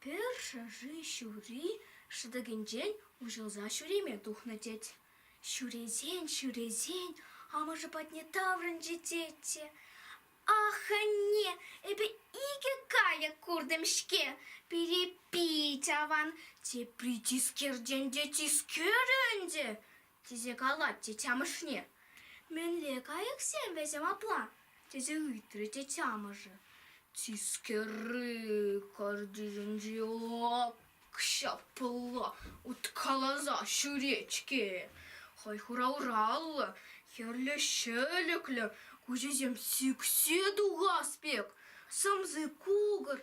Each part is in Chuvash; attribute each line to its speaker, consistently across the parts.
Speaker 1: Пӗр шӑши ҫури шӑтӑкӗнчен уҫӑлса ҫӳреме тухнӑ тет. Ҫӳресен-ҫӳресен амӑшӗ патне таврӑнчӗ тет те: «Ах, анне, эпӗ икӗ кайӑк куртӑм-ҫке, пире пит аван, тепри тискертен те тискер ӗнтӗ», тесе калать тет амӑшне. «Мӗнле кайӑксем вӗсем апла?» тесе ыйтрӗ тет амӑшӗ. Тискерри картишӗнче ак ҫапла уткаласа ҫӳрет-ҫке. Хӑй хура ураллӑ, хӗрлӗ ҫӗлӗклӗ, куҫӗсем сиксе тухас пек, сӑмси кукӑр.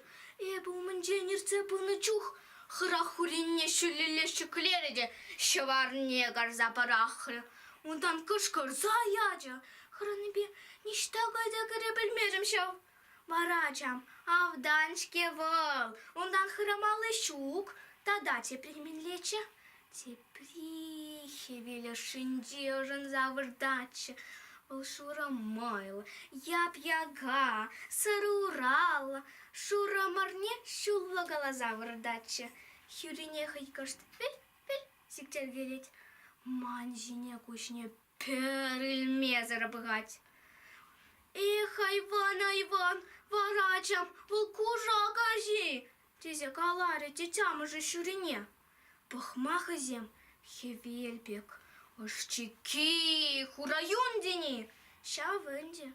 Speaker 1: Эпӗ умӗнчен иртсе пынӑ чух хӑрах хуринне ҫӳлелле ҫӗклерӗ те ҫӑварне карса пӑрахрӗ. Унтан кӑшкӑрса ячӗ. Хӑранипе ниҫта кайса кӗре пӗлмерӗм ҫав. Вара, ачам, автан-ҫке вӑл, унтан хӑрамалли ҫук. Тата тепри мӗнлеччӗ? Тепри хӗвел ӑшшинче ӑшӑнса выртатчӗ. Вӑл шурӑ мӑйлӑ, яп-яка, сӑрӑ ураллӑ, шурӑ мӑрне ҫуллакаласа выртатчӗ. Хӳрине хӑй кӑшт вӗл-вӗл сиктеркелет. Ман ҫине куҫне пӗр илмесӗр пӑхать. «Эх, айван, айван, вара ачам, вӑл кушак аҫи!» тесе каларӗ тет амӑшӗ ҫурине. Пӑхма хӑйсем хӗвел пек, ӑшчикки хура юн тени ҫав ӗнтӗ.